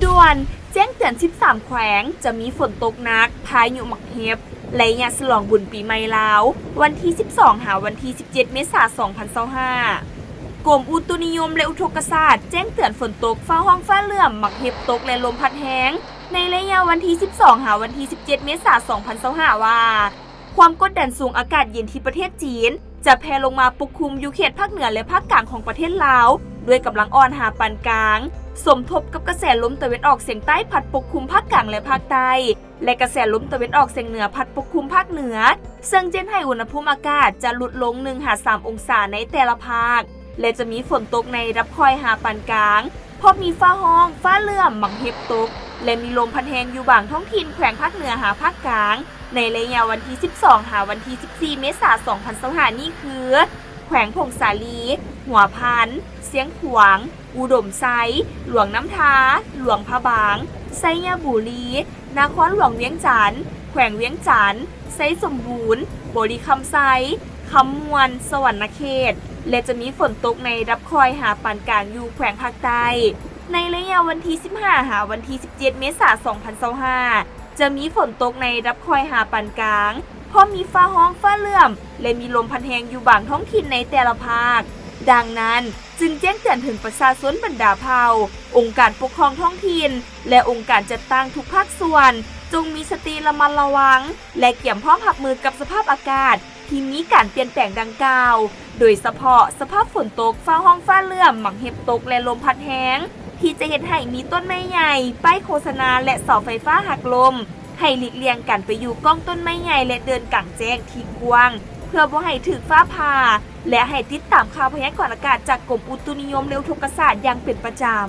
ດ່ວນ! ແຈ້ງເຕືອນສິບສາມແຂວງ ຈະມີຝົນຕົກໜັກ, ພາຍຸໝາກເຫັບ ໄລຍະສະຫຼອງບຸນປີໃໝ່ລາວ ວັນທີສິບສອງ ຫາວັນທີສິບເຈັດ ເມສາ ສອງພັນຊາວຫ້າ. ກົມອຸຕຸນິຍົມ ແລະ ອຸທົກກະສາດ ແຈ້ງເຕືອນຝົນຕົກ, ຟ້າຮ້ອງຟ້າເຫຼື້ອມ, ໝາກເຫັບຕົກ ແລະ ລົມພັດແຮງ ໃນໄລຍະວັນທີສິບສອງ ຫາວັນທີສິບເຈັດ ເມສາ ສອງພັນຊາວຫ້າ ວ່າ ຄວາມກົດດັນສູງອາກາດເຢັນທີ່ປະເທດຈີນ ຈະແຜ່ລົງມາປົກຄຸມຢູ່ເຂດພາກເໜືອ ແລະ ພາກກາງຂອງປະເທດລາວ ດ້ວຍກຳລັງອ່ອນຫາປານກາງ, ສົມທົບກັບກະແສລົມຕາເວັນອອກສຽງໃຕ້ພັດປົກຄຸມພາກກາງ ແລະ ພາກໃຕ້ ແລະ ກະແສລົມຕາເວັນອອກສຽງເໜືອພັດປົກຄຸມພາກເໜືອ, ເຊິ່ງຈະເຮັດໃຫ້ອຸນຫະພູມອາກາດຈະຫຼຸດລົງໜຶ່ງຫາສາມອົງສາໃນແຕ່ລະພາກ ແລະ ຈະມີຝົນຕົກໃນລະດັບຄ່ອຍຫາປານກາງ, ພ້ອມມີຟ້າຮ້ອງ, ຟ້າເຫຼື້ອມ, ໝາກເຫັບຕົກ ແລະ ມີລົມພັດແຮງຢູ່ບາງທ້ອງຖິ່ນແຂວງພາກເໜືອຫາພາກກາງ ໃນໄລຍະວັນທີສິບສອງ ຫາວັນທີສິບສີ່ ເມສາ ສອງພັນຊາວຫ້າ ນີ້ຄື ແຂວງຜົ້ງສາລີ, ຫົວພັນ, ຊຽງຂວາງ, ອຸດົມໄຊ, ຫຼວງນ້ຳທາ, ຫຼວງພະບາງ, ໄຊຍະບູລີ, ນະຄອນຫຼວງວຽງຈັນ, ແຂວງວຽງຈັນ, ໄຊສົມບູນ, ບໍລິຄຳໄຊ, ຄຳມ່ວນ, ສະຫວັນນະເຂດ ແລະ ຈະມີຝົນຕົກໃນລະດັບຄ່ອຍຫາປານກາງຢູ່ແຂວງພາກໃຕ້. ໃນໄລຍະວັນທີສິບຫ້າ ຫາວັນທີສິບເຈັດ ເມສາ ສອງພັນຊາວຫ້າ ຈະມີຝົນຕົກໃນລະດັບຄ່ອຍຫາປານກາງ, ພ້ອມມີຟ້າຮ້ອງ, ຟ້າເຫຼື້ອມ ແລະ ມີລົມພັດແຮງຢູ່ບາງທ້ອງຖິ່ນໃນແຕ່ລະພາກ. ດັ່ງນັ້ນ, ຈຶ່ງແຈ້ງເຕືອນເຖິງປະຊາຊົນບັນດາເຜົ່າ, ອົງການປົກຄອງທ້ອງຖິ່ນ ແລະ ອົງການຈັດຕັ້ງທຸກພາກສ່ວນ ຈົ່ງມີສະຕິລະມັດລະວັງ ແລະ ກຽມພ້ອມຮັບມືກັບສະພາບອາກາດທີ່ມີການປ່ຽນແປງດັ່ງກ່າວ, ໂດຍສະເພາະສະພາບຝົນຕົກ, ຟ້າຮ້ອງຟ້າເຫຼື້ອມ, ໝາກເຫັບຕົກ ແລະ ລົມພັດແຮງ ທີ່ຈະເຮັດໃຫ້ມີຕົ້ນໄມ້ໃຫຍ່, ປ້າຍໂຄສະນາ ແລະ ເສົາໄຟຟ້າຫັກລົ້ມ. ໃຫ້ຫຼີກລ່ຽງການໄປຢູ່ກ້ອງຕົ້ນໄມ້ໃຫຍ່ ແລະ ເດີນກາງແຈ້ງທີ່ກວ້າງ ເພື່ອບໍ່ໃຫ້ຖືກຟ້າຜ່າ ແລະ ໃຫ້ຕິດຕາມຂ່າວພະຍາກອນອາກາດຈາກກົມອຸຕຸນິຍົມ ແລະ ອຸທົກກະສາດຢ່າງເປັນປະຈຳ.